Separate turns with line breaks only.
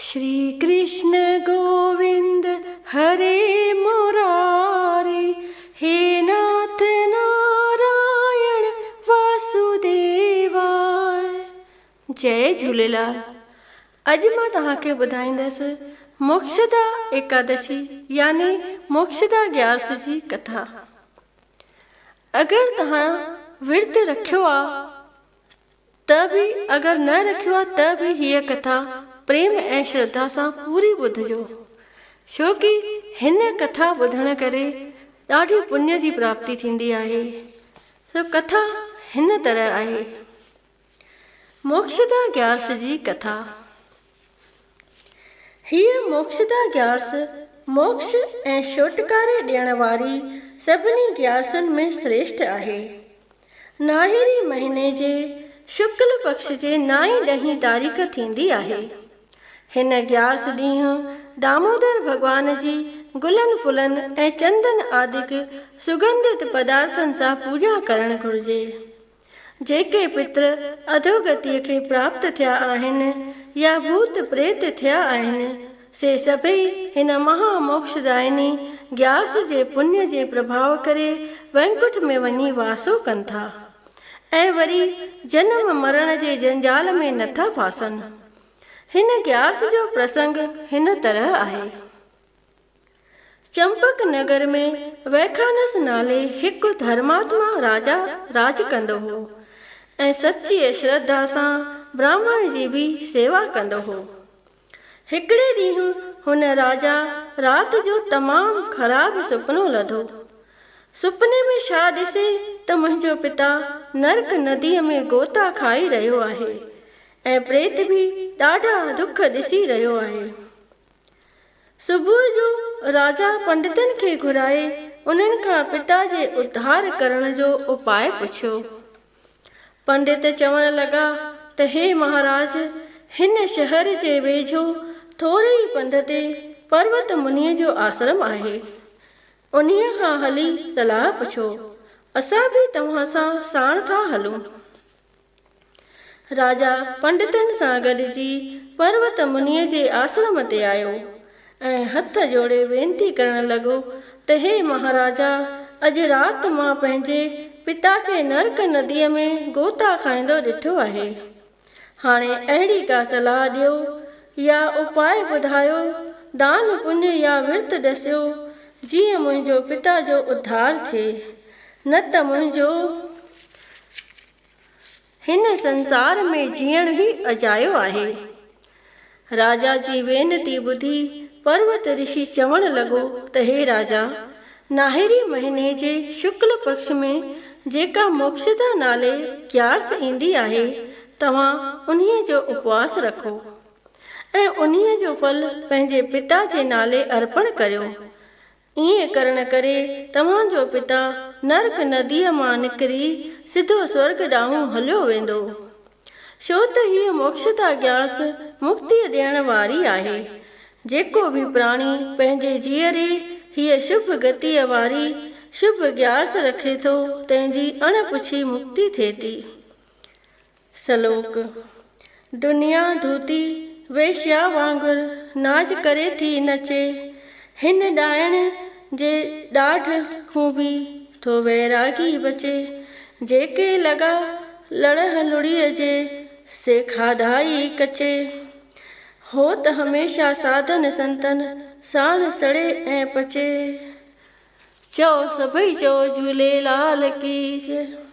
شري ڪرشن گووند هري مراري هي ناٿ نارائڻ واسوديواء. جئي جهوليلال اڄ مان توهان کي ٻڌائيندس موڪشدا ايڪادشي يعني موڪشدا گيارس جي ڪٿا. اگر توهان ورت رکيو آ ته به اگر نه رکيو آ ته به هيء ڪٿا پريم ۽ شرڌا سان پوري ٻڌجو ڇو ڪي هن ڪٿا ٻڌڻ ڪري ڏاڍي پڃ جي پراپتي ٿيندي آهي. سو ڪٿا هن طرح آهي. موڪشدا گيارس جي ڪٿا. هيء موڪشدا گيارس موڪش ۽ ڇوٽڪاري ڏيڻ واري سڀني گيارسن ۾ سريشٽ آهي. ناهيري مهيني جي شڪل پڪش جي نائين ڏهين تاريخ ٿيندي آهي. هن گيارس ڏينهن دامودر ڀڳوان جي گلن ڦلن ۽ چندن آدڪ سگنڌت پدارٿن سان پوڄا ڪرڻ گهرجي. جيڪي پتر اڌوگتيء کي پراپت ٿيا آهن يا ڀوت پريت ٿيا آهن، سي سڀئي هن مها موڪشدائني گيارس جي پڃ جي پرڀاء ڪري وئنڪٺ ۾ وڃي واسو ڪن ٿا ۽ وري جنم مرڻ جي جنجال ۾ نٿا ڦاسن. هن گيارس جو پرسنگ هن طرح آهي. چمپڪ نگر ۾ ويکانس نالي هڪ ڌرماتما راجا راڄ ڪندو هو ۽ سچيء شرڌا سان براهمڻ جي به سيوا ڪندو هو. هڪڙي ڏينهن هن راجا رات جو تمام خراب سپنو لڌو. سپني ۾ ڇا ڏسي ته منهنجو پتا نرڪ نديء ۾ غوطا کائي رهيو آهي ۽ پريت به ڏاڍا دک ڏسي رهيو آهي. صبح جو راجا پنڊتن کي گهرائي انهن کان پتا جي اڌار ڪرڻ جو اپاء پڇيو. پنڊت چوڻ لڳا ته هي مهاراج! هن شهر جي ويجهو ٿوري ئي پنڌ تي پروت منيء جو آسرم آهي. انهيء کان هلي صلاح پڇو. اسان به توهان سان ساڻ ٿا هلون. راجا پنڊتن سان گڏجي پروت منيء جي آسرم تي آيو ۽ هٿ جوڙي وينتي ڪرڻ لڳو ته هي مهاراجا! اڄ رات مان پنهنجي پتا کي نرڪ نديء ۾ غوطا کائيندو ڏٺو آهي. هاڻي اهڙي ڪا صلاح ڏيو يا اپاء ٻڌايو، دان پڃ يا ورت ڏسيو، جيئن منهنجو پتا جو اڌار ٿئي، نه ته منهنجو. هن سنسار ۾ جيئڻ ئي اجايو آهي. راجا جي وينتي ٻڌي پروت رشي چوڻ لڳو ته هي راجا! ناهيري مهيني جي شڪل پڪش ۾ جيڪا موڪشدا نالي گيارس ايندي آهي، توهان انهيء جو اپواس رکو ۽ انهيء جو ڦل پنهنجي پتا جي نالي ارپڻ ڪريو. ائين ڪرڻ ڪري توهان جو پتا نرڪ نديء مان نڪري سڌو سورڳ ڏانهن هليو ويندو. ڇو ته هيء موڪشتا گيارس مڪتيء ڏيڻ واري آهي. جيڪو به پراڻي پنهنجي جيئري هيء شڀ گتيء واري شڀ گيارس رکي ٿو، تنهن جي اڻ پڇي مڪتي ٿئي ٿي. سلوڪ، دنيا ڌوتي وئشيا وانگر ناچ ڪري ٿي نچي، هن ڏائڻ جي ڏاڍ کون به ٿو ويراڳي بچي، جيڪي لڳا لڙهه لڙيء جي سي کاڌائي ڪچي. هوت هميشه ساڌن سنتن ساڻ سڙي ۽ پچي. چئو سڀئي چئو جهوليلال ڪي جئه.